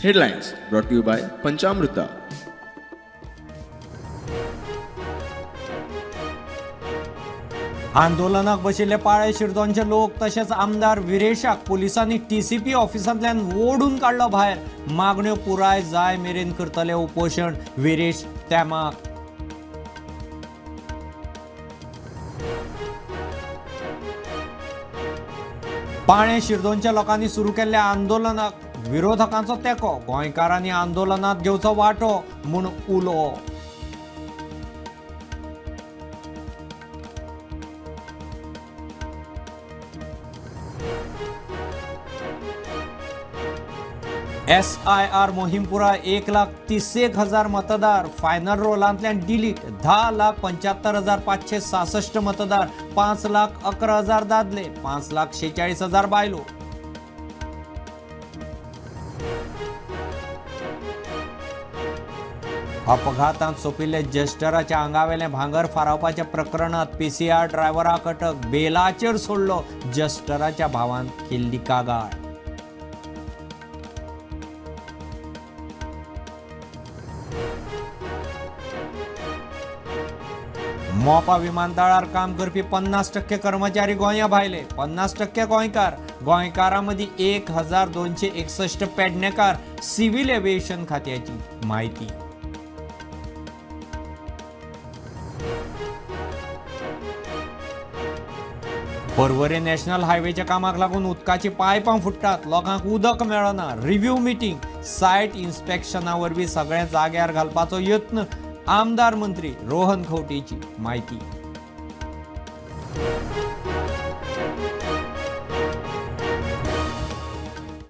Headlines brought to you by Panchamruta. आंदोलनाक बशिल्ले पाळे शिरदोनचे लोक तशेंच आमदार विरेशाक पुलिसांनी टीसीपी ऑफिसांतल्यान ओडून काडलो भायर. मागण्यो पुराय जाय मेरेन करतले उपोशण. विरेश तेमाक. पाळे शिरदोनच्या लोकांनी सुरू केल्ल्या आंदोलनाक विरोधकांचो तेंको. गोंयकारांनी आंदोलनात घेवचो वांटो म्हूण उलो. एसआयआर मोहीम पुराय. 1,31,000 मतदार फायनल रोलांतल्यान डिलीट. 10,75,566 मतदार. 5,11,000 दादले, 5,46,000 बायलो. अपघातांत सोंपिल्ले जस्टराच्या आंगावेलें भांगर फारावपाच्या प्रकरणात पीसीआर ड्रायव्हराक अटक. बेलाचेर सोडलो. जस्टराच्या भावान केल्ली कागाळ. मोपा विमानतळार काम करपी 50% कर्मचारी गोंया भायले, 50% गोंयकार. गोंयकारां मदीं 1261 पेडणेकार. सिव्हील एव्हिएशन खात्याची म्हायती. पर्वरे नॅशनल हायवेच्या कामाक लागून उदकाची पायपां फुट्टात, लोकांक उदक मेळना. रिव्ह्यू मिटींग, सायट इन्स्पेक्शना वरवीं सगळें जाग्यार घालपाचो यत्न. आमदार मंत्री रोहन खंवटेची म्हायती.